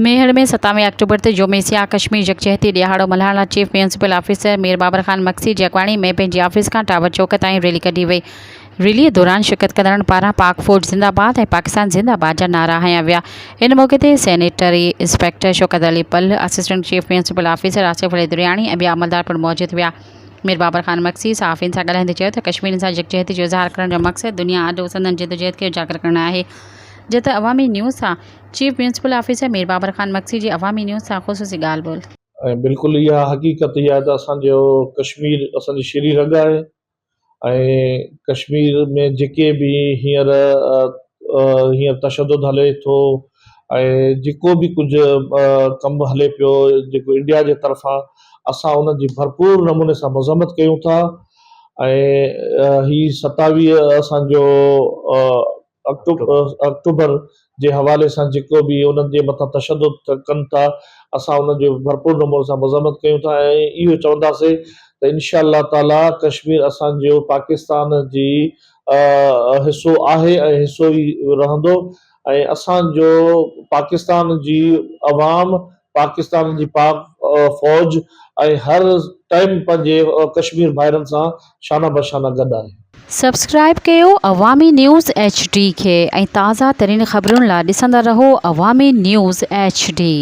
ميهڙ ۾ ستاويهه آڪٽوبر تي يوم سياح ڪشمير يڪجهتي ڏهاڙو ملهائڻ لاء chief municipal officer Mir Babar Khan Magsi جي اڳواڻي ۾ پنهنجي آفيس کان ٽاور چوڪ تائين ريلي ڪڍي وئي. ريلي دوران شرڪت ڪندڙن پاران پاڪ فوج زنده آباد ۽ پاڪستان زنده آباد جا نعرا هنيا ويا. ان موقعي تي sanitary inspector Shaukat Ali Palh, assistant chief municipal officer Asif Ali Daryani ۽ ٻيا عملدار پڻ موجود هيا. مير بابر خان مگسي صحافين سان ڳالهائيندي چيو ته ڪشميرين سان يڪجهتي جو اظهار ڪرڻ جو مقصد دنيا آڏو سندن جدوجهد کي اجاگر ڪرڻ آهي. جت عوامي نيوز سان chief municipal officer Mir Babar Khan Magsi جي عوامي نيوز سان خصوصي ڳالهه ٻولهه. ۽ بلڪل اها حقيقت اها آهي ته اسان جو ڪشمير اسان جي شيري رڳ آهي ۽ ڪشمير ۾ جيڪي به هينئر هينئر تشدد هلي ٿو ۽ جيڪو به ڪجهه ڪم هلي پيو جيڪو انڊيا جي طرفان اسان ان جي ڀرپور نموني سان مذمت ڪيون ٿا ۽ هي ستاويهه اسان جو آڪٽوبر جي حوالي سان جيڪو به انهن جي مٿان تشدد ڪن ٿا اسان انهن جو ڀرپور نموني سان مذمت ڪيون ٿا ۽ اهو چونداسين ته انشاء الله تعالي ڪشمير اسان جو پاڪستان جي حصو آهي ۽ حصو ئي رهندو ۽ اسان جو پاڪستان جي عوام پاڪستان جي پاڪ فوج ۽ هر ٽائيم پنهنجي ڪشمير ڀائرن سان شانه بشانه گڏ آهي. سبسڪرائيب ڪيو عوامي نيوز ايڇ ڊي کي ۽ تازه ترين خبرن لا ڏسندا رهو عوامي نيوز ايڇ ڊي.